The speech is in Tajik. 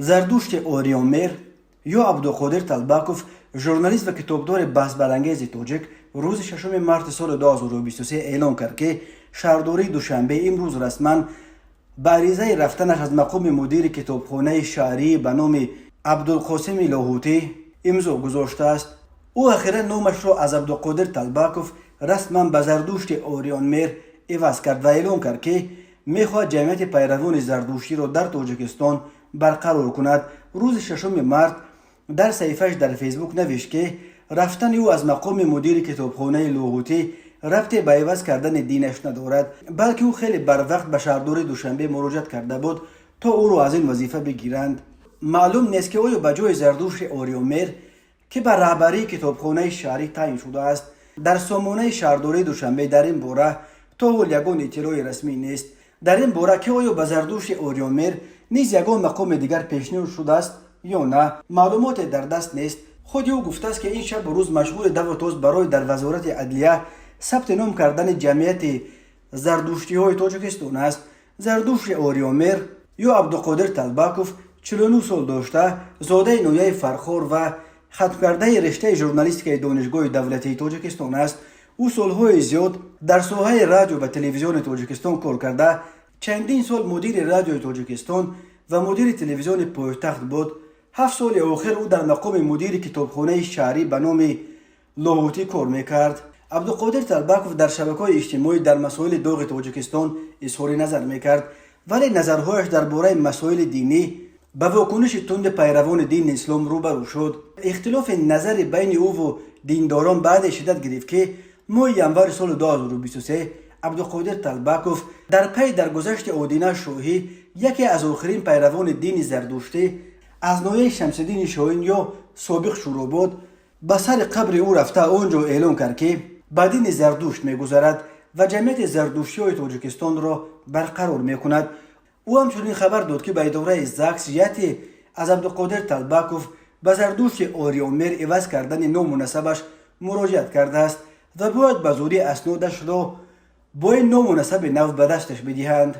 Зардушти Ориёнмеҳр ё Абдуқодир Талбаков, журналист ва китобдори баҳсбарангези тоҷик, рӯзи 6 марти соли 2023 эълон кард, ки шаҳрдории Душанбе имрӯз расман ба аризаи рафтанаш аз мақоми мудири китобхонаи шаҳрӣ ба номи Абдулқосими Лоҳутӣ имзо гузоштааст. Ӯ ахиран номашро аз Абдуқодир Талбаков расман ба Зардушти Ориёнмеҳр иваз кард ва эълон кард, ки мехоҳад ҷамъияти пайравони зардуштиро дар Тоҷикистон барқарор кунад. Рӯзи 6 март дар саҳифааш дар Фейсбук навишт, ки рафтани ӯ аз мақоми мудири китобхонаи Лоҳутӣ рабте ба иваз кардани динаш надорад, балки ӯ хеле барвақт ба шаҳрдории Душанбе муроҷиат карда буд, то ӯро аз ин вазифа бигиранд. Маълум нест, ки оё ба ҷои Зардушти Ориёнмеҳр, ки ба раҳбарии китобхонаи шаҳрӣ таъин шудааст, дар сомонаи шаҳрдории Душанбе дар ин бора то ҳол ягон иттилои расмӣ нест. Дар ин бора, ки оё ба Зардушти Ориёнмеҳр низ ягон мақоми дигар пешниҳод шудааст ё на, маълумоте дар даст нест. Худи ӯ гуфтааст, ки ин шабу рӯз машғули даву тоз барои дар Вазорати адлия сабти ном кардани ҷамъияти зардуштиҳои Тоҷикистон аст. Зардушти Ориёнмеҳр ё Абдуқодир Талбаков 49 сол дошта, зодаи ноҳияи Фархор ва хатмкардаи рештаи журналистикаи Донишгоҳи давлатии Тоҷикистон аст. Ӯ солҳои зиёд дар соҳаи радио ва телевизиони Тоҷикистон кор карда, чандин сол мудири Радиои Тоҷикистон ва мудири телевизиони пойтахт буд. 7 соли охир ӯ дар мақоми мудири китобхонаи шаҳрӣ ба номи Лоҳутӣ кор мекард. Абдуқодир Талбаков дар шабакаҳои иҷтимоӣ дар масоили доғи Тоҷикистон изҳори назар мекард, вале назарҳояш дар бораи масоили динӣ ба вокуниши тунди пайравони дини ислом рӯбарӯ шуд. Ихтилофи назари байни ӯву диндорон баъде шиддат гирифт, ки моҳи январи соли 2023 Абдуқодир Талбаков дар пайи даргузашти Одина Шоҳӣ, яке аз охирин пайравони дини зардуштӣ аз ноҳияи Шамсиддини Шоҳин ё собиқ Шӯробод, ба сари қабри ӯ рафта, он ҷо эълон кард, ки ба дини Зардушт мегузарад ва ҷамъияти зардуштиҳои Тоҷикистонро барқарор мекунад. Ӯ ҳамчунин хабар дод, ки ба идораи ЗАГС ҷиҳати аз Абдуқодир Талбаков ба Зардушти Ориёнмеҳр иваз кардани ному насабаш муроҷиат кардааст ва бояд ба зудӣ аснодашро бо ин ному насаби нав ба дасташ бидиҳанд.